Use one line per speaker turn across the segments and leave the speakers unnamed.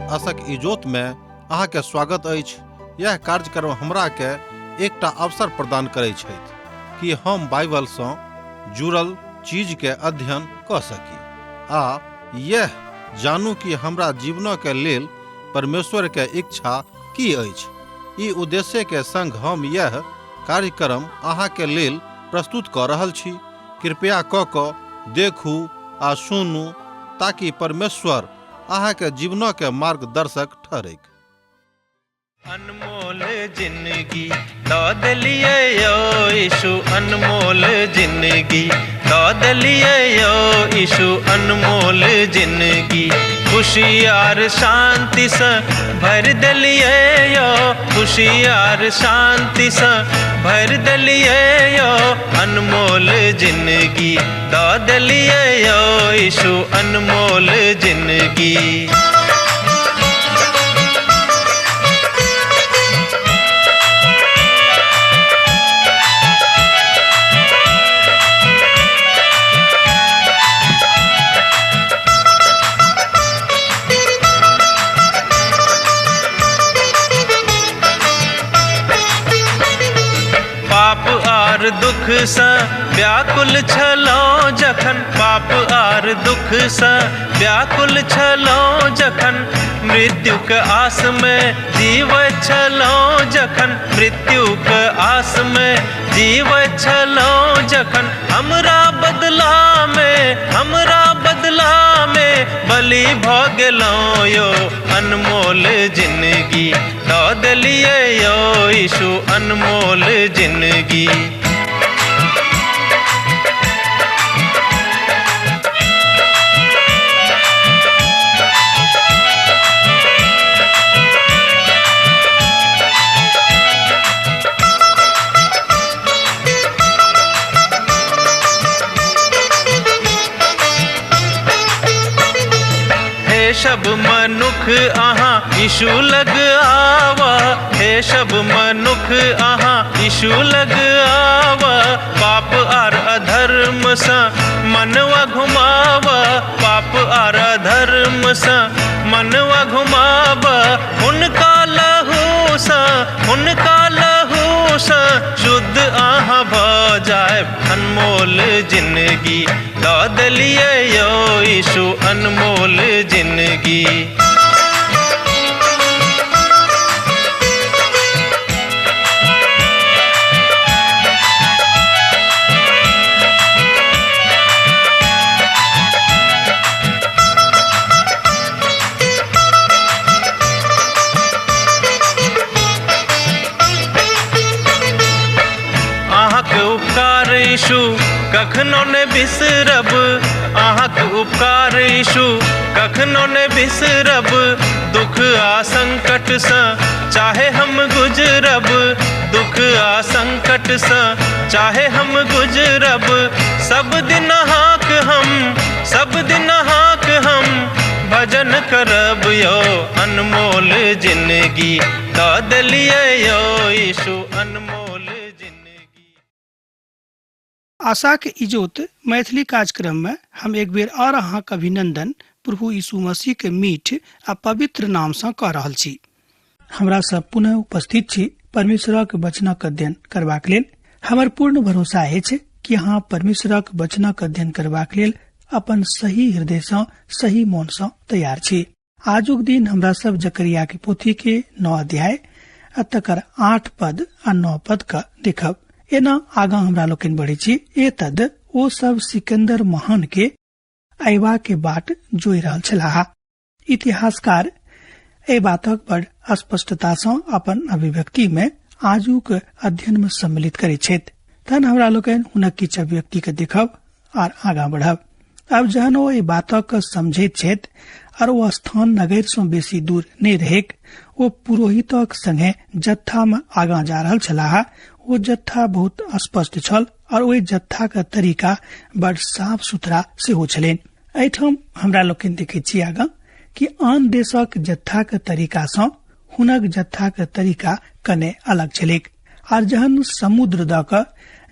आशक इजोत में अहाँ के स्वागत अछि। यह कार्यक्रम हमरा के एकटा अवसर प्रदान करै छथि कि हम बाइबल सँ जुड़ल चीज के अध्ययन कऽ सकी आ यह जानू कि हमरा जीवन के लेल परमेश्वर के इच्छा की अछि। ई उद्देश्य के संग हम यह कार्यक्रम अहाँ के लेल प्रस्तुत कऽ रहल छी। कृपया कऽ कऽ देखू आ सुनू ताकि परमेश्वर अहाँ के जीवन के मार्गदर्शक ठहरैक।
अनमोल जिंदगी दऽ देलियै यौ यीशु, अनमोल जिंदगी दऽ देलियै यौ यीशु, अनमोल जिंदगी खुशी आर शांतिसँ भरि देलियै यौ, खुशी आर शांतिसँ भरि देलियै यौ, अनमोल जिंदगी दऽ देलियै यौ यीशु, अनमोल जिंदगी। पाप आर दुख सँ व्याकुल छलहुँ जखन, पाप आर दुख सँ व्याकुल छलहुँ जखन, मृत्युक आस में जीवैत छलहुँ जखन, मृत्युक आस में जीवैत छलहुँ जखन, हमरा बदला में, हमरा बदला में बलि भऽ गेलहुँ यौ, अनमोल जिंदगी दऽ देलियै यौ यीशु, अनमोल जिंदगी। हे सब मनुख अहाँ यीशु लग आवा, हे सब मनुख अहाँ यीशु लग आवा, पाप आर अधर्म सँ मनवा घुमावा, पाप आर अधर्म सँ मनवा घुमावा, हुनका लहू सँ, हुनका लहू सँ शुद्ध अहाँ भऽ जायब, अनमोल जिंदगी दऽ देलियै यौ यीशु, अनमोल जिंदगी। अहाँके उपकार यीशु कखनो ने बिसरब, अहाँके उपकार यीशु कखनो ने बिसरब, दुख आ संकट सँ चाहे हम गुजरब, दुख आ संकट सँ चाहे हम गुजरब, सब दिन अहाँक हम, सब दिन अहाँक हम भजन करब यौ, अनमोल जिंदगी दऽ देलियै यौ यीशु, अनमोल जिंदगी।
आशाक इजोत मैथिली कार्यक्रम में हम एक बेर और अहाँक अभिनंदन प्रभु यीशु मसीह के मीठ आ पवित्र नाम सँ कऽ रहल छी। हमरा सब पुनः उपस्थित छी परमेश्वरक वचनक अध्ययन करबाक लेल। हमर पूर्ण भरोसा अछि कि अहाँ परमेश्वरक वचनक अध्ययन करबाक लेल अपन सही हृदय सँ, सही मोन सँ तैयार छी। आजुक दिन हमरा सब जकरिया के पोथी के 9 अध्याय आ तकर 8 पद आ 9 पद के देखब। एना आगाँ हमरा लोकनि बढ़ै छी। ए तद ओ सब सिकंदर महान के अयबा के बाट जोहि रहल छलाह। इतिहासकार एहि बातक बड़ स्पष्टता सँ अपन अभिव्यक्ति में आजुक अध्ययन में सम्मिलित करैत छथि। तहन हमरा लोकनि हुनक किछु अभिव्यक्ति के देखब आर आगाँ बढ़ब। आब जहन ओ एहि बातक समझैत छथि आर ओ स्थान नगर सँ बेसी दूर नहि रहैक, ओ पुरोहितक संगे जत्था में आगाँ जा रहल छलाह। ओ जत्था बहुत स्पष्ट छल और ओहि जत्था के तरीका बड़ साफ सुथरा सेहो छलनि। एहिठाम हमरा लोकनि देखैत छी आगाँ कि आन देशक जत्था के तरीका सँ हुनक जत्था के तरीका कने अलग छलैक। आर जहन समुद्र दऽ कऽ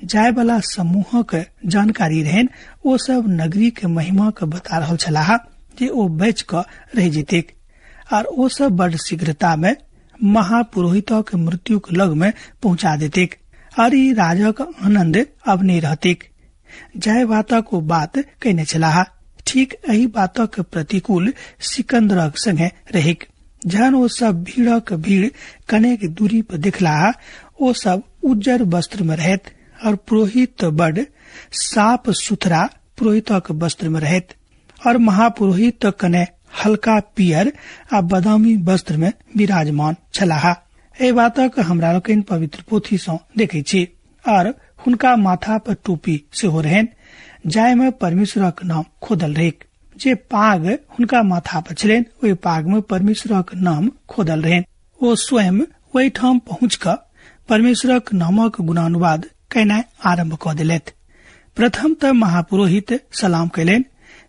जाय वाला समूहक जानकारी रहनि, ओ सब नगरी के महिमा के बता रहल छलाह जे ओ बचि कऽ रहि जेतैक। और ओ सब बड़ शीघ्रता में महापुरोहितक मृत्युक लग में पहुंचा देतिक और ई राजक आनंद अब नहि रहतिक। जाहि बातक ओ बात कहने छलाह ठीक एहि बातक प्रतिकूल सिकंदरक संगे रहिक। जहन ओ सब भीड़क भीड़ कनेक दूरी पर देखलाह, ओ सब उज्जर वस्त्र में रहैत और पुरोहित बड़ साफ सुथरा पुरोहितक वस्त्र में रहैत और महापुरोहित कने हल्का पियर आ बदामी वस्त्र में विराजमान छलाह। एहि बातक हमरा लोकनि पवित्र पोथी सँ देखै छी। और हुनका माथा पर टोपी सेहो रहनि जाहि में परमेश्वरक नाम खोदल रहैक। जे पाग हुनका माथा पर छलनि ओहि पाग में परमेश्वरक नाम खोदल रहनि। ओ स्वयं ओहिठाम पहुंच कऽ परमेश्वरक नामक गुणानुवाद केनाइ आरंभ कऽ देलथि। प्रथम तऽ महापुरोहित सलाम कयलनि,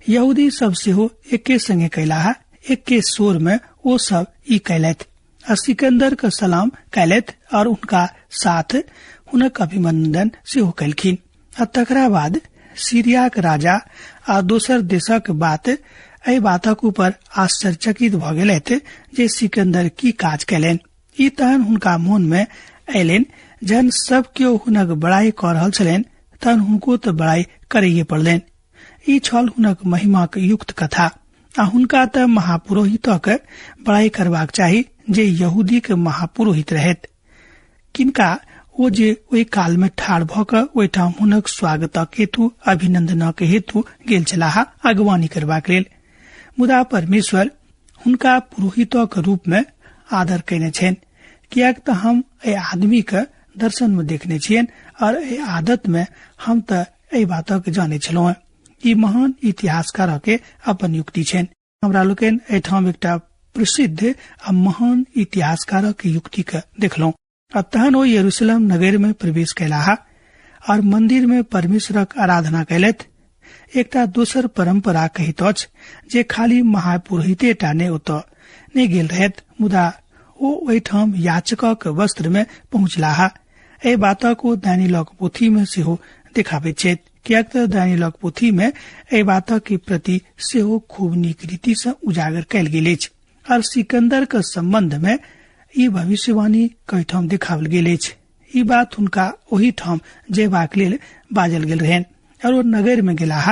यहूदी सब सेहो एके संगे कयलाह, एके शोर में ओ सब ई कयलथि आ सिकंदर के सलाम कयलथि और हुनका साथ हुनक अभिनंदन सेहो कयलखिन। आ तकरा बाद सीरियाक राजा आ दोसर देशक बात एहि बातक ऊपर आश्चर्यचकित भऽ गेलथि जे सिकंदर की काज कयलनि। ई तहन हुनका मोन में अयलनि जहन सब केओ हुनक बड़ाई कऽ रहल छलनि तहन हुनको तऽ बड़ाई करैये पड़लनि। ई छल हुनक महिमाक युक्त कथा आ हुनका तऽ महापुरोहितक बड़ाई करबाक चाही जे यहूदीक महापुरोहित रहैत। किनका ओ जे ओहि काल में ठाढ़ भऽ कऽ ओहिठाम हुनक स्वागतक हेतु अभिनंदनक हेतु गेल छलाह अगवानी करबाक लेल। मुदा परमेश्वर हुनका पुरोहितक रूप में आदर कयने छनि, किएक तऽ हम एहि आदमी के दर्शन में देखने छियनि और एहि आदत में हम तऽ एहि बातक जाने छलहुँ। ई महान इतिहासकार के अपन युक्ति छनि। हमरा लोकनि एहिठाम एकटा प्रसिद्ध आ महान इतिहासकारक युक्ति के देखलहुँ। आ तहन ओ यरूशलेम नगर में प्रवेश कयलाह और मंदिर में परमेश्वरक आराधना कयलथि। एकटा दोसर परंपरा कहैत अछि जे खाली महापुरोहिते टा ने ओतऽ नहि गेल रहैत, मुदा ओ ओहिठाम याचकक वस्त्र में पहुंचलाह। एहि बातक ओ दानियेलक पोथी में सेहो देखाबैत छथि, किएक तऽ दानियेलक पोथी में एहि बातक के प्रति सेहो खूब नीक रीति सँ उजागर कयल गेल अछि और सिकंदर के संबंध में ई भविष्यवाणी कईठाम देखाओल गेल अछि। ई बात हुनका ओहिठाम जयबाक लेल बाजल गेल रहनि और ओ नगर में गेलाह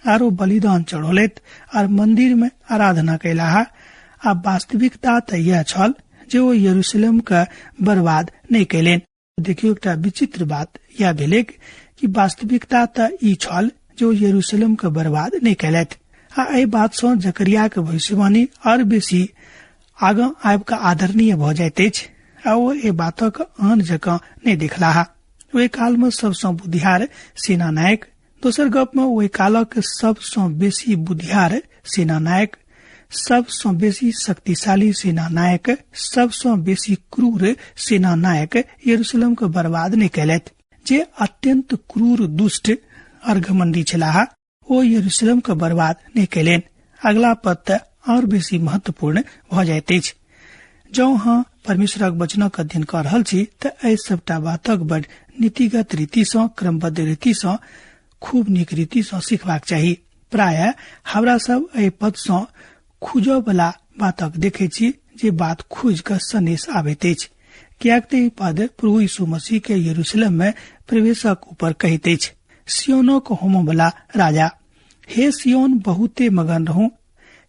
और ओ बलिदान चढ़ौलथि और मंदिर में आराधना कयलाह। आ वास्तविकता तऽ यह छल जे ओ यरूशलेम के बर्बाद नहि कयलनि। देखियौ, एकटा विचित्र बात यह भेलैक कि वास्तविकता तऽ ई छल जे ओ यरूशलेम के बर्बाद नहि कयलथि। आ एहि बात सँ जकरिया के भविष्यवाणी और बेसी आगाँ आबि कऽ आदरणीय भऽ जाइत अछि आ ओ एहि बातक आन जकाँ नहि देखलाह। ओहि काल मे सबसँ बुद्धियार सेना नायक, दोसर गप मे ओहि कालक सबसँ बेसी बुद्धियार सेना नायक, सबसँ बेसी शक्तिशाली सेना नायक, सबसँ बेसी क्रूर सेना नायक यरूशलेम के बर्बाद नहि कयलथि। जे अत्यंत क्रूर, दुष्ट और घमंडी छलाह ओ यरूशलेम के बर्बाद नहि कयलनि। अगला पद तऽ और बेसी महत्वपूर्ण भऽ जाइत अछि। जँ अहाँ परमेश्वरक वचनक अध्ययन कऽ रहल छी तऽ एहि सबटा बातक बड़ नीतिगत रीति सँ, क्रमबद्ध रीति सँ, खूब नीक रीति सँ सीखबाक चाही। प्रायः हमरा सब एहि पद सँ खुजऽ वाला बातक देखै छी जे बात खोजि कऽ सनेस आबैत अछि, किएक तऽ ई पद प्रभु यीशु मसीह के यरूशलेम में प्रवेशक ऊपर कहैत अछि, सियोनक होमऽ वाला राजा, हे सियोन बहुते मगन रहू,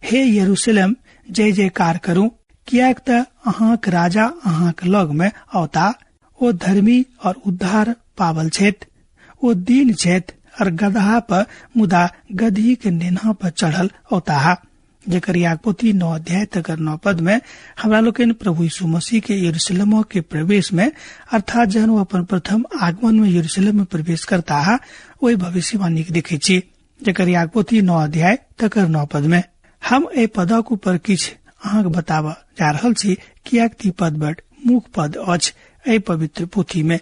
हे यरूशलेम जय जयकार करू, किएक तऽ अहाँक राजा अहाँक लग में औता। ओ धर्मी और उद्धार पावल छथि, ओ दीन छथि और गदहा पर मुदा गदही के नेन्हा पर चढ़ल औताह। जकरिया पोथी 9 अध्याय तकर 9 पद में हमरा लोकनि प्रभु यीशु मसीह के यरूशलेम के प्रवेश में, अर्थात जहन ओ अपन प्रथम आगमन में यरूशलेम में प्रवेश करताह, ओहि भविष्यवाणी के देखै छी। जकरिया पोथी 9 अध्याय तकर 9 पद में हम एहि पदक ऊपर किछु अहाँके बताबऽ जा रहल छी, किएक तऽ ई पद बड़ मुख्य पद अछि एहि पवित्र पोथी में,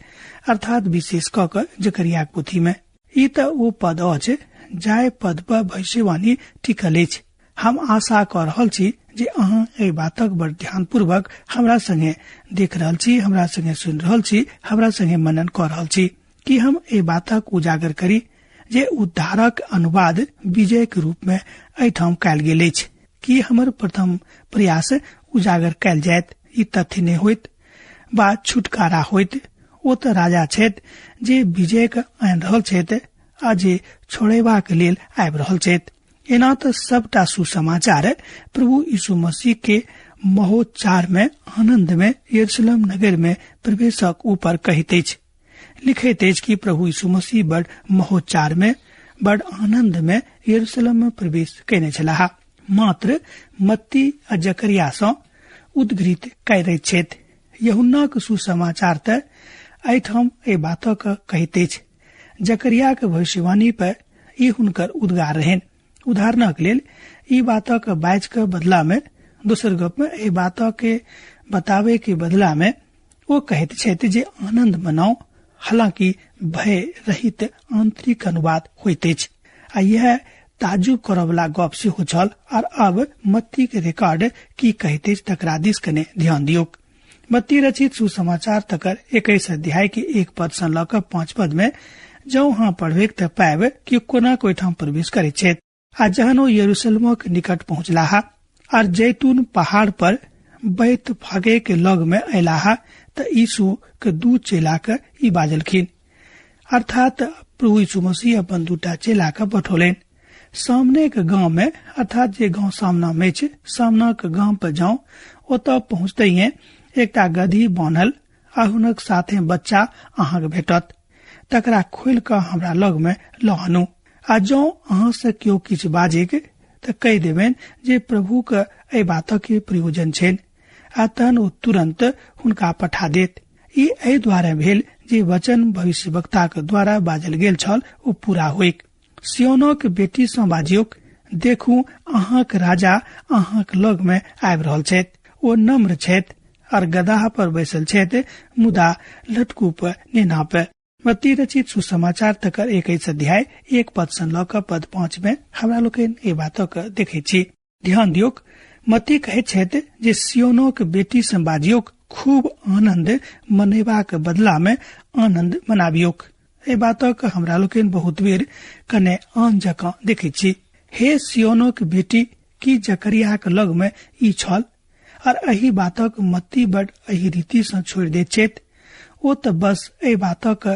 अर्थात विशेष कऽ कऽ जकरिया पोथी में। ई तऽ ओ पद अछि जाहि पद पर भविष्यवाणी टिकल अछि। हम आशा कऽ रहल छी जे अहाँ एहि बातक बड़ ध्यानपूर्वक हमरा संगे देख रहल छी, हमरा संगे सुनि रहल छी, हमरा संगे मनन कऽ रहल छी कि हम एहि बातक उजागर करी जे उद्धारक अनुवाद विजय के रूप में एहिठाम कयल गेल अछि। कि हमर प्रथम प्रयास उजागर कयल जायत ई तथ्य नहि होइत बा छुटकारा होइत। ओ तऽ राजा छथि जे विजय के आनि रहल छथि आ जे छोड़ेबाक लेल आबि रहल छथि। एना तऽ सबटा सुसमाचार प्रभु यीशु मसीह के महोच्चार में आनंद में यरूशलेम नगर में प्रवेशक ऊपर कहैत अछि, लिखैत अछि कि प्रभु यीशु मसीह बड़ महोच्चार में बड़ आनंद में यरूशलेम में प्रवेश कयने छलाह। मात्र मत्ती आ जकरिया सँ उद्घृत करैत छथि। यूहन्नाक सुसमाचार तऽ एहिठाम एहि बातक कहैत अछि। जकरियाक भविष्यवाणी पर ई हुनकर उद्गार रहनि। उदाहरणक लेल ई बातक बाजि के बदला में दोसर गप में एहि बात के बतावे के बदला में ओ कहैत छथि जे आनंद मनाउ, हालांकि भय रहित आंतरिक अनुवाद होइत अछि आ यह ताजुब करऽवला गप सेहो छल। और अब मत्ती के रिकॉर्ड की कहैत अछि तकरा दिस कने ध्यान दियौक। मत्ती रचित सुसमाचार तकर 21 अध्याय के 1 पद सँ लऽ कऽ 5 पद में जौ अहाँ पढ़बैक तऽ पायब कि कोना ओहिठाम प्रवेश करैत छथि। आ जहन ओ यरूशलेमक निकट पहुँचलाह और जैतून पहाड़ पर बैत फागे के लग में अयलाह तऽ यीशु के 2 चेला के ई बाजलखिन, अर्थात प्रभु यीशु मसीह अपन 2 चेला के पठौलनि सामने के गांव में, अर्थात जे गांव सामना में अछि, सामना के गांव पर जाओ, ओतऽ पहुँचते एकटा गधी बान्हल आ हुनक साथे बच्चा अहाँके भेटत, तकरा खोलि कऽ हमरा लग में लऽ आनू। आ जौं अहाँ से केओ किछु बाजैक तऽ कहि देबनि जे प्रभु के एहि बातक के प्रयोजन छनि, आ तहन ओ तुरंत हुनका पठा देत। ई एहि द्वारे भेल जे वचन भविष्यवक्ताक द्वारा बाजल गेल छल ओ पूरा होइक। सियोनक बेटी सँ बाजियौक, देखू अहाँक राजा अहाँक लग में आबि रहल छथि, ओ नम्र छथि और गदहा पर बैसल छथि, मुदा लटकू पर नेना पर। मत्ती रचित सुसमाचार तकर 21 अध्याय 1 पद सँ लऽ कऽ पद 5 में हमरा लोकनि एहि बातक देखैत छी। ध्यान दियौक, मत्ती कहैत छथि जे सियोनक बेटी सँ बाजियौक, खूब आनंद मनेबाक बदला में आनंद मनाबियौक। एहि बातक हमरा लोकनि बहुत बेर कने आन जकाँ देखैत छी। हे सियोनक बेटी, की जकरियाक लग में ई छल? और एहि बातक मत्ती बड एहि रीति सँ छोड़ि दैत छथि। ओ तऽ बस एहि बातक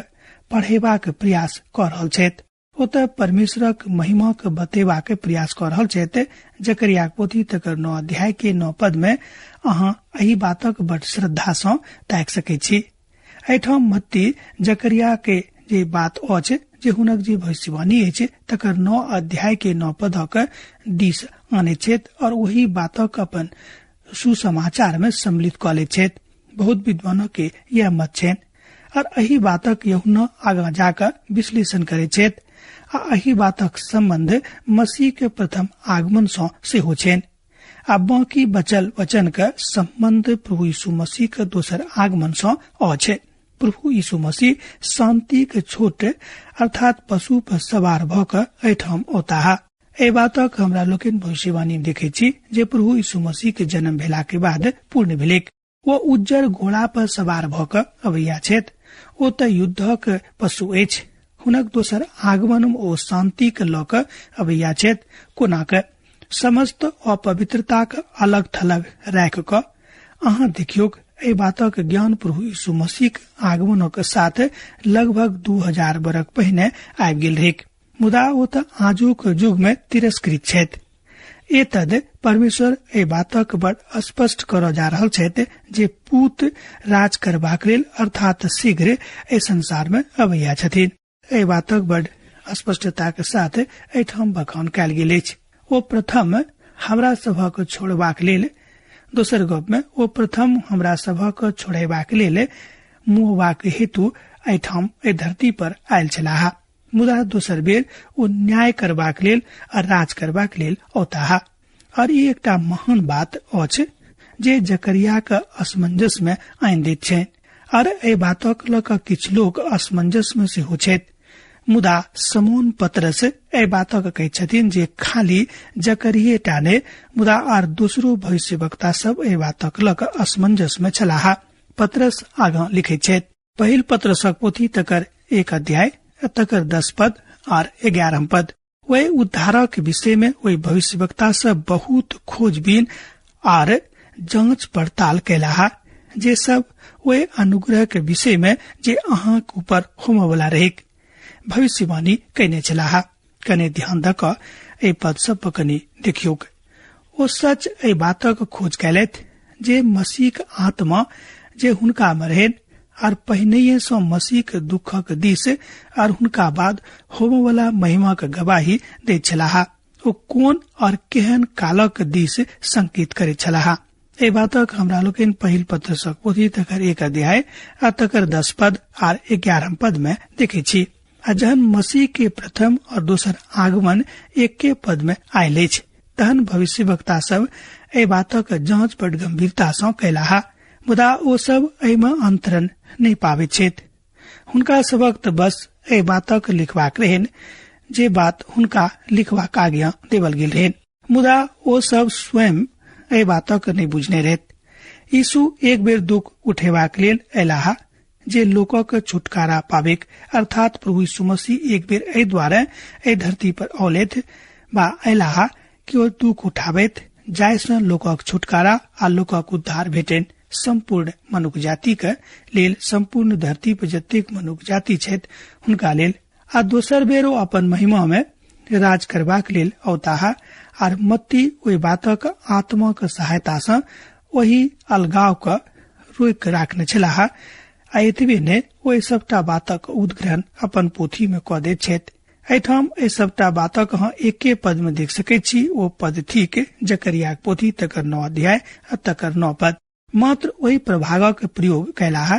पढ़ेबाक प्रयास कऽ रहल छथि, ओ तऽ परमेश्वरक महिमाक बतेबाक प्रयास कऽ रहल छथि। जकरियाक पोथी तकर 9 अध्याय के 9 पद में अहाँ एहि बातक बड श्रद्धा सँ ताकि सकैत छी। एहिठाम मत्ती जकरिया के जे बात अछि, जे हुनक जे भविष्यवाणी अछि, तकर 9 अध्याय के 9 पदक दिस आनैत छथि और ओहि बातक अपन सुसमाचार में सम्मिलित कऽ लैत छथि। बहुत विद्वानक के यह मत छनि और एहि बातक यूहन्ना आगाँ जाकऽ विश्लेषण करैत छथि आ एहि बातक संबंध मसीह के प्रथम आगमन सँ सेहो छनि आ बाकी बचल वचन के संबंध प्रभु यीशु मसीह के दोसर आगमन सँ अछि। प्रभु यीशु मसीह शांति के छोट अर्थात पशु पर सवार भऽ कऽ एहिठाम औताह। एहि बातक हमरा लोकनि भविष्यवाणी में देखैत छी जे प्रभु यीशु मसीह के जन्म भेला के बाद पूर्ण भेलैक। ओ उज्जर घोड़ा पर सवार भऽ कऽ अबैया छथि। ओ तऽ युद्धक पशु अछि। हुनक दोसर आगमन ओ शांति के लऽ कऽ अबैया छथि। कोना कऽ समस्त अपवित्रताक अलग थलग राखि कऽ अहाँ देखियौक, एहि बातक ज्ञान प्रभु यीशु मसीहक आगमनक साथ लगभग 2000 बरख पहिने आबि गेल रहैक, मुदा ओ तऽ आजुक युग में तिरस्कृत छथि। एतद परमेश्वर एहि बातक बड़ स्पष्ट करऽ जा रहल छथि जे पूत राज करबाक लेल अर्थात शीघ्र एहि संसार में अबैया छथिन। एहि बातक बड़ स्पष्टताक साथ एहिठाम बखान कयल गेल अछि। ओ प्रथम हमरा सभक छोड़बाक लेल, दोसर गप में ओ प्रथम हमरा सभक छोड़ेबाक लेल मुहबाक हेतु एहिठाम एहि धरती पर आयल छलाह, मुदा दोसर बेर ओ न्याय करबाक लेल आ राज करबाक लेल औताह। और ई एकटा महान बात अछि जे जकरियाक असमंजस में आनि दैत छै। और एहि बातक लऽ कऽ किछु लोक असमंजस में सेहो छथि, मुदा समोन पतरस एहि बातक कहैत छथिन जे खाली जकरिये टा नहि, मुदा आर दोसरो भविष्यवक्ता सब एहि बातक लऽ कऽ असमंजस में छलाह। पतरस आगाँ लिखैत छथि, पहिल पतरसक पोथी तकर 1 अध्याय तकर 10 पद आर 11 पद। ओहि उद्धारक विषय में ओहि भविष्यवक्ता से बहुत खोजबीन आर जांच पड़ताल कयलाह जे सब ओहि अनुग्रह के विषय में जे अहाँक ऊपर होमयवला रहैक भविष्यवाणी कयने छलाह। कने ध्यान दऽ कऽ एहि पद सब पर कनि देखियौक। ओ सच एहि बातक खोज कयलथि जे मसीहक आत्मा जे हुनका मे रहनि और पहिनहिये सँ मसीहक दुखक दिस और हुनका बाद होमयवला महिमाक गवाही दैत छलाह। ओ कोन और केहन कालक दिस संकेत करैत छलाह। एहि बातक हमरा लोकनि पहिल पत्रसक पोथी तकर 1 अध्याय आ तकर 10 पद आर 11 पद में देखै छी। आ जहन मसीह के प्रथम और दोसर आगमन एके पद में आयल अछि तहन भविष्यवक्ता सब एहि बातक जांच बड गंभीरता सँ कयलाह, मुदा ओ सब एहिमे अंतरण नहि पाबैत छथि। हुनका सबक तऽ बस एहि बातक लिखबाक रहनि जे बात हुनका लिखबाक आज्ञा देवल गेल रहनि, मुदा ओ सब स्वयं एहि बातक नहि बुझने रहथि। यीशु एक बेर दुख उठेबाक लेल अयलाह जे लोकक छुटकारा पाबेक, अर्थात प्रभु यीशु मसीह एक बेर एहि द्वारे एहि धरती पर औलथि बा अयलाह कि ओ दुख उठाबैत जाहि सँ लोकक छुटकारा आ लोकक उद्धार भेटनि। संपूर्ण मनुख जाति के लेल, संपूर्ण धरती पर जतेक मनुख जाति छथि हुनका लेल। आ दोसर बेर ओ अपन महिमा में राज करबाक लेल औताह आर मत्ती ओहि बातक आत्माक सहायता सँ ओहि अलगाव के रोकि राखने छलाह। आ एतबे नहि, ओहि सबटा बातक उद्ग्रहण अपन पोथी में कऽ दैत छथि। एहिठाम एहि सबटा बातक अहाँ एके पद में देख सकैत छी। ओ पद थिक जकरियाक पोथी तकर 9 अध्याय आ तकर 9 पद। मात्र ओहि प्रभागक प्रयोग कयलाह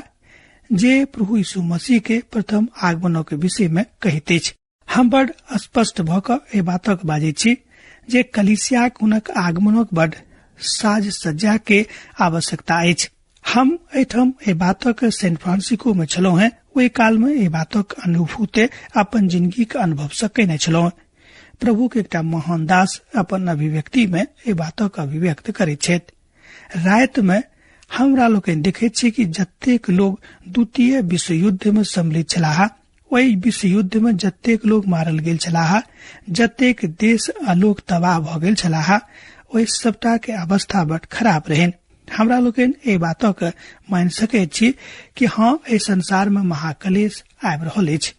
जे प्रभु यीशु मसीह के प्रथम आगमनक विषय में कहैत अछि। हम बड स्पष्ट भऽ कऽ एहि बातक बाजैत छी जे कलीसियाक हुनक आगमनक बड साज सज्जा के आवश्यकता अछि। हम एहिठाम एहि बातक सैन फ्रांसिस्को में छलहुँ हें, ओहि काल में एहि बातक अनुभूत अपन जिंदगी के अनुभव सँ कयने छलहुँ। प्रभु के एकटा महान दास अपन अभिव्यक्ति में एहि बातक अभिव्यक्त करैत छथि। राति में हमरा लोकनि देखैत छी कि जतेक लोग द्वितीय विश्व युद्ध में सम्मिलित छलाह, ओहि विश्व युद्ध में जतेक लोग मारल गेल छलाह, जतेक देश आ लोग तबाह भऽ गेल छलाह, ओहि सबटा के अवस्था बड खराब रहनि। हमरा लोकनि एहि बातक मानि सकैत छी कि हँ, एहि संसार में महाकलेश आबि रहल अछि,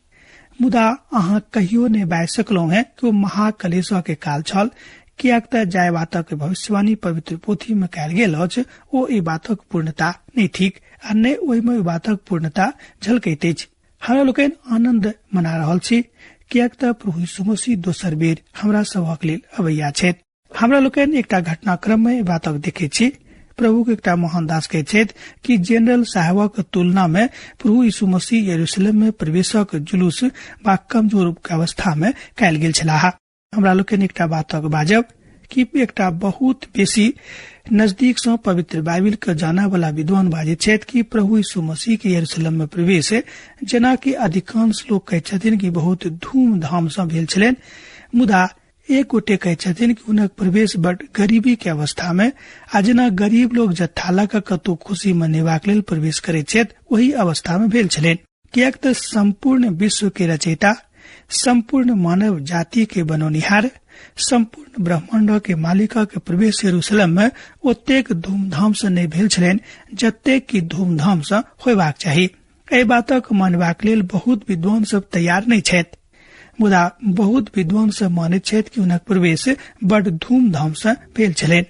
मुदा अहाँ कहियो नहि बाजि सकलहुँ हें कि ओ महाकलेश के काल छल, किएक तऽ जाहि बातक भविष्यवाणी पवित्र पोथी में कयल गेल अछि ओ एहि बातक पूर्णता नहि थिक आ नहि ओहिमे ओहि बातक पूर्णता झलकैत अछि। हमरा लोकनि आनंद मना रहल छी किएक तऽ प्रभु यीशु मसीह दोसर बेर हमरा सभक लेल अबैया छथि। हमरा लोकनि एकटा घटनाक्रम में एहि बातक देखैत छी। प्रभु के एकटा महान दास कहैत छथि कि जनरल साहेबक तुलना में प्रभु यीशु मसीह यरूशलेम में प्रवेशक जुलूस बा कमजोर अवस्था में कयल गेल छलाह। हमरा लोकनि एकटा बातक बाजब कि एकटा बहुत बेसी नजदीक सँ पवित्र बाइबिल के जाना वाला विद्वान बाजैत छथि कि प्रभु यीशु मसीह के यरूशलेम में प्रवेश जेना कि अधिकांश लोग कहैत छथिन कि बहुत धूमधाम सँ भेल छलनि, मुदा एक गोटे कहैत छथिन कि हुनक प्रवेश बड गरीबी के अवस्था में आ जेना गरीब लोग जत्था लऽ कऽ कतौ खुशी मनेबाक लेल प्रवेश करैत छथि ओहि अवस्था में भेल छलनि। किएक तऽ संपूर्ण विश्व के रचयिता, संपूर्ण मानव जाति के बनौनिहार, संपूर्ण ब्रह्मांड के मालिक के प्रवेश यरूशलेम में ओतेक धूमधाम से नहि भेल छलनि जतेक कि धूमधाम से होयबाक चाही। एहि बातक मानबाक लेल बहुत विद्वान सब तैयार नहि छथि, मुदा बहुत विद्वान सब मानैत छथि कि हुनक प्रवेश बड धूमधाम से भेल छलनि।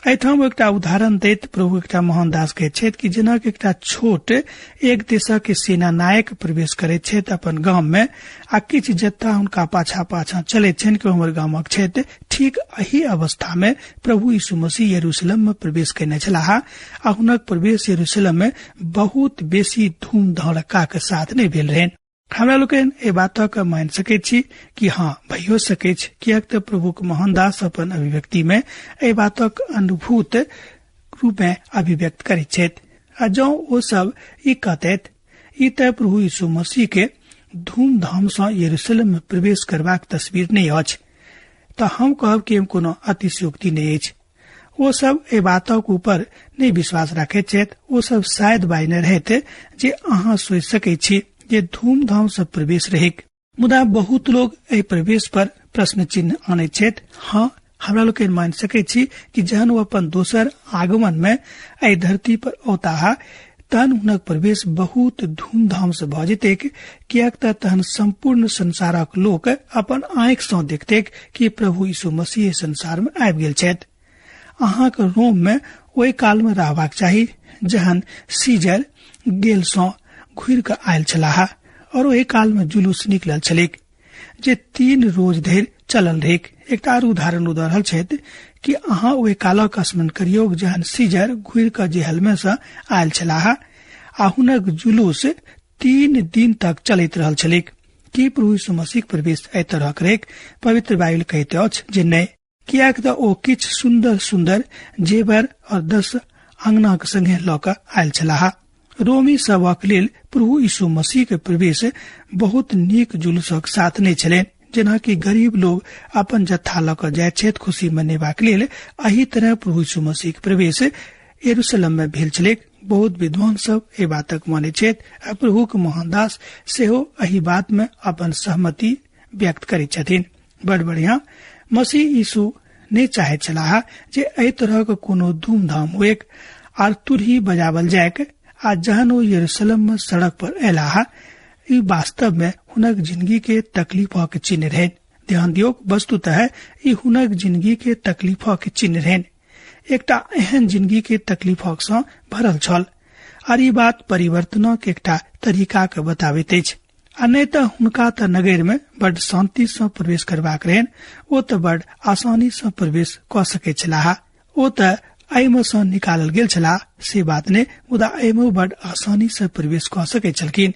एहिठाम एकटा उदाहरण दैत प्रभु एकटा महान दास कहैत छथि कि जेना एकटा छोट एक देशक के सेना नायक प्रवेश करैत छथि अपन गाम में आ किछु जत्था हुनका पाछा पाछा चलैत छनि कि हमर गामक छथि, ठीक एही अवस्था में प्रभु यीशु मसीह यरूशलेम में प्रवेश कयने छलाह आ हुनक प्रवेश यरूशलेम में बहुत बेसी धूम धड़क्का के साथ नहि भेल रहनि। हमरा लोकनि एहि बातक मानि सकैत छी कि हँ भइयो सकैछ, किएक तऽ प्रभुक महान दास अपन अभिव्यक्ति में एहि बातक अनुभूत रूप में अभिव्यक्त करैत छथि। आ जँ ओ सब ई कहतैथ ई तऽ प्रभु यीशु मसीह के धूमधाम सँ यरूशलेम में प्रवेश करबाक तस्वीर नहि अछि, तऽ हम कहब कि एहिमे कोनो अतिशयोक्ति नहि अछि। ओ सब एहि बातक ऊपर नहि विश्वास राखैत छथि। ओ सब शायद बाजने रहैत जे अहाँ सोचि सकैत छी जे धूमधाम सँ प्रवेश रहैक, मुदा बहुत लोग एहि प्रवेश पर प्रश्न चिन्ह आनैत छथि। हँ, हमरा लोकनि मानि सकैत छी कि जहन ओ अपन दोसर आगमन मे एहि धरती पर औताह तहन हुनक प्रवेश बहुत धूमधाम से भऽ जेतैक, किएक तऽ तहन संपूर्ण संसारक लोक अपन आँखि सँ देखतैक कि प्रभु यीशु मसीह संसार मे आबि गेल छथि। अहाँक रोम मे ओहि काल मे रहबाक चाही जहन सीजर गेल सँ घुरि कऽ आयल छलाह और ओहि काल मे जुलूस निकलल छलैक जे 3 रोज धरि चलल रहैक। एकटा आर उदाहरण दऽ रहल छथि कि अहाँ ओहि कालक स्मरण करियौ जहन सीजर घुरि कऽ जेहल मे सँ आयल छलाह आ हुनक जुलूस 3 दिन तक चलैत रहल छलैक। की प्रभु यीशु मसीहक प्रवेश एहि तरहक रहैक? पवित्र बाइबल कहैत अछि जे नहि, किएक तऽ ओ किछु सुन्दर सुन्दर जेवर और 10 अंगनाक संगे लऽ कऽ आयल छलाह। रोमी सभक लेल प्रभु यीशु मसीह के प्रवेश बहुत नीक जुलूसक साथ नहि छलनि। जेना कि गरीब लोग अपन जत्था लऽ कऽ जाइत छथि खुशी मनेबाक लेल, एहि तरह प्रभु यीशु मसीह के प्रवेश यरूशलेम मे भेल छलैक। बहुत विद्वान सब एहि बातक मानैत छथि आ प्रभुक मोहनदास सेहो एहि बात मे अपन सहमति व्यक्त करैत छथिन। बड़ बढ़िया। मसीह यीशु नहि चाहैत छलाह जे एहि तरहक कोनो धूमधाम होइक आर तुरही बजावल जाइक। आ जहन ओ यरूशलेम मे सड़क पर अयलाह, ई वास्तव मे हुनक जिंदगी के तकलीफक चिन्ह रहनि। ध्यान दियौक, वस्तुतः ई हुनक जिंदगी के तकलीफक चिन्ह रहनि। एकटा एहन जिंदगी के तकलीफक सँ भरल छल आर ई बात परिवर्तनक एकटा तरीका के बताबैत अछि। आ नहि तऽ हुनका तऽ नगर मे बड शांति सँ प्रवेश करबाक रहनि, ओ तऽ बड आसानी सँ प्रवेश कऽ सकैत छलाह। ओ तऽ एहिमे सँ निकालल गेल छलाह से बात नहि, मुदा एहिमे बड आसानी सँ प्रवेश कऽ सकैत छलखिन।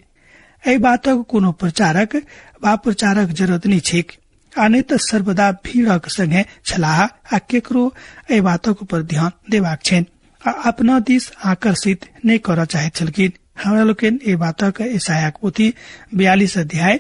एहि बातक कोनो प्रचारक वा प्रचारक जरूरत नहि छैक। आ नहि तऽ सर्वदा भीड़क संगे छलाह आ केकरो एहि बातक ऊपर ध्यान देबाक छनि आ अपना दिस आकर्षित नहि करऽ चाहैत छलखिन। हमरा लोकनि एहि बातक ईसायाक पोथी 42 अध्याय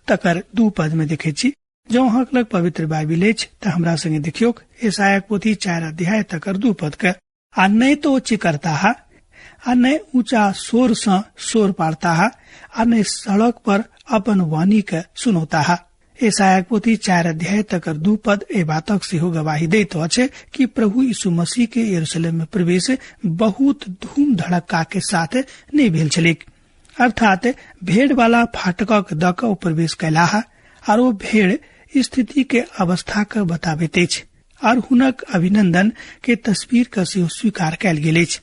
तकर 2 पद में देखैत छी। जँ अहाँक लग पवित्र बाइबिल अछि तऽ हमरा संगे देखियौक ईसायाक पोथी 4 अध्याय तकर 2 पद के। आ नहि तो चिकरताह आ नहि ऊंचा शोर सँ शोर पारताह आ नहि सड़क पर अपन वाणी के सुनौताह। ईसायाक पोथी 4 अध्याय तकर 2 पद एहि बातक सेहो गवाही दैत अछि कि प्रभु यीशु मसीह के यरूशलेम में प्रवेश बहुत धूम धड़क्का के साथ नहि भेल छलैक। अर्थात भेड़ वाला फाटकक दऽ कऽ ओ प्रवेश कयलाह आर ओ भेड़ स्थिति के अवस्था के बताबैत अछि आर हुनक अभिनंदन के तस्वीर के सेहो स्वीकार कयल गेल अछि।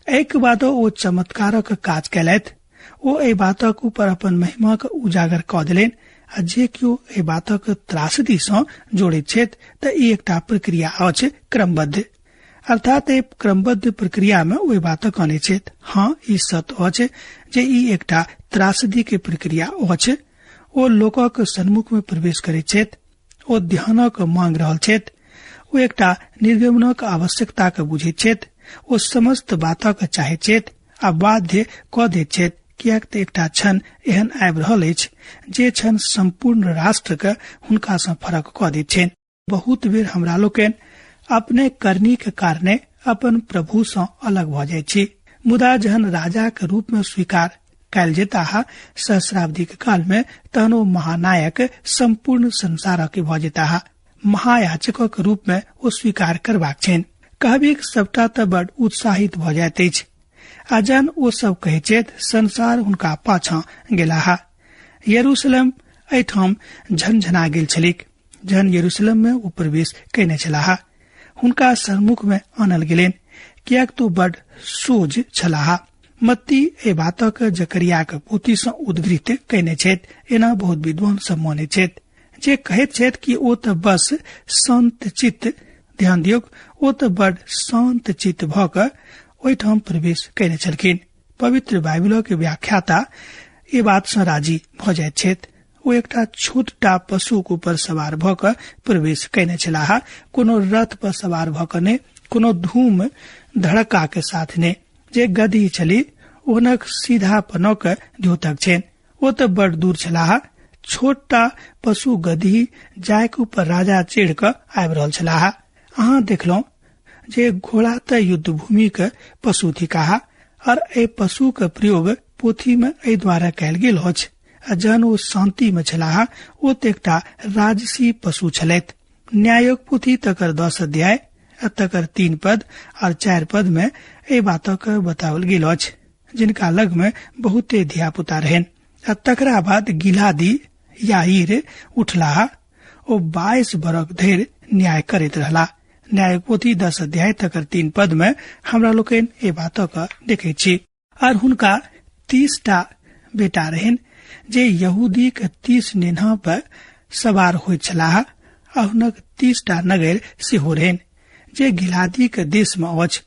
एहिके बाद ओ चमत्कारक काज कयलथि। ओ एहि बातक ऊपर अपन महिमा के उजागर कऽ देलनि आ जे केओ एहि बातक त्रासदी सँ जोड़ैत छथि तऽ ई एकटा प्रक्रिया अछि क्रमबद्ध। अर्थात एहि क्रमबद्ध प्रक्रिया मे ओहि बातक अनैत छथि। हाँ, ई सत्य अछि जे ई एकटा त्रासदी के प्रक्रिया अछि। ओ लोकक सन्मुख मे प्रवेश करैत छथि, ओ ध्यानक मांग रहल छथि, ओ एकटा निर्गमनक आवश्यकता के बुझैत छथि, ओ समस्त बातक चाहैत छथि आ बाध्य कऽ दैत छथि, किएक तऽ एकटा क्षण एहन आबि रहल अछि जे क्षण संपूर्ण राष्ट्र के हुनका सँ फरक कऽ दैत छनि। बहुत बेर हमरा लोकनि अपने करनी के कारणे अपन प्रभु सँ अलग भऽ जाइत छी, मुदा जहन राजा के रूप में स्वीकार कयल जेताह सहस्राब्दी के काल में, तहन ओ महानायक संपूर्ण संसार के भऽ जेताह। महायाचकक रूप में ओ स्वीकार करबाक छनि। कहबीक सबटा तऽ बड उत्साहित भऽ जाइत अछि आ जहन ओ सब कहैत छथि संसार हुनका पाछाँ गेलाह। यरूशलेम एहिठाम झनझना गेल छलैक जहन यरूशलेम में ओ प्रवेश कयने छलाह। हुनका सम्मुख में आनल गेलनि किएक तो बड सोझ छलाह। मत्ती एहि बातक जकरियाक पोथी सँ उद्घृत कयने छथि, एना बहुत विद्वान सब मानैत छथि जे कहैत छथि कि ओ तऽ बस शांत चित्त, ध्यान दियौक, ओ तऽ बड शांत चित्त भऽ कऽ ओहिठाम प्रवेश कयने छलखिन। पवित्र बाइबिलक व्याख्याता एहि बात सँ राजी भऽ जाइत छथि। ओ एकटा छोटटा पशुक ऊपर सवार भऽ कऽ प्रवेश कयने छलाह, कोनो रथ पर सवार भऽ कऽ नहि, कोनो धूम धड़क्का के साथ नहि। जे गदही छली हुनक सीधापनक द्योतक छनि। ओ तऽ बड़ दूर छलाह। छोटटा पशु गदही जायके ऊपर राजा चढ़ि कऽ आबि रहल छलाह। अहाँ देखलहुँ जे घोड़ा तऽ युद्ध भूमि के पशु थिकाह और एहि पशु के प्रयोग पोथी में एहि द्वारा कयल गेल अछि। आ जहन ओ शांति में छलाह ओ तऽ एकटा राजसी पशु छलथि। न्यायक पोथी तकर 10 अध्याय आ तकर 3 पद और 4 पद में एहि बातक बताओल गेल अछि, जिनका लग में बहुते धियापुता रहनि। आ तकरा बाद गिलादी याईर उठलाह, ओ 22 बरख धरि न्याय करैत रहला। न्यायक पोथी 10 अध्याय तकर 3 पद में हमरा लोकनि एहि बातक देखैत छी। और हुनका 30 टा बेटा रहनि जे यहूदीक 30 नेन्हा पर सवार होइत छलाह, आ हुनक 30 टा नगर सेहो रहनि जे गिलादीक देश मे अछि,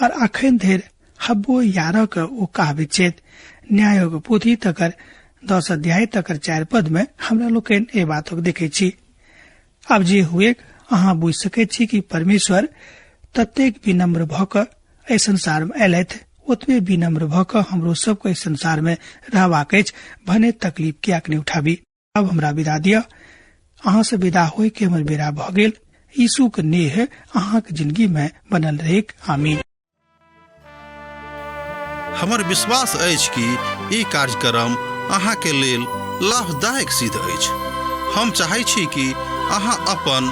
और अखन धरि हब्बो यारक ओ कहबैत छथि। न्यायक पोथी तकर 10 अध्याय तकर 4 पद में हमरा लोकनि एहि बातक देखैत छी। आब जे हुए, अहाँ बुझि सकैत छी कि परमेश्वर ततेक विनम्र भऽ कऽ एहि संसार मे अयलथि, ओतबे विनम्र भऽ कऽ हमरो सबके एहि संसार मे रहबाक अछि, भने तकलीफ किएक नहि उठाबी। आब हमरा विदा दिअ, अहाँ से विदा होय के हमर बेरा भऽ गेल। यीशुक नेह अहाँक जिंदगी में बनल रहेक। आमीन।
हमर विश्वास अछि कि ई कार्यक्रम अहाँके लेल लाभदायक सिद्ध अछि। हम चाहै छी कि अहाँ अपन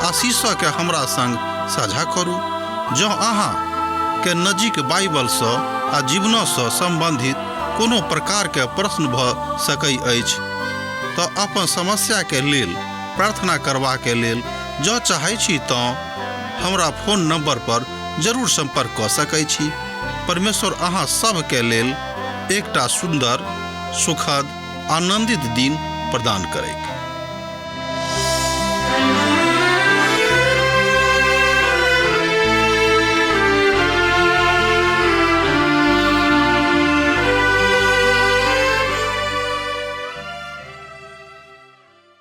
आशीषके हमरा संग साझा करू। जँ अहाँ के नजीक बाइबलसँ आ जीवनसँ सम्बन्धित कोनो प्रकारके प्रश्न भऽ सकै अछि तऽ अपन समस्याके लेल प्रार्थना करबाके लेल जँ चाहै छी तँ हमरा फोन नंबर पर जरूर संपर्क कऽ सकै छी। परमेश्वर अहाँ सभके लेल एकटा सुन्दर, सुखद, आनंदित दिन प्रदान करैक।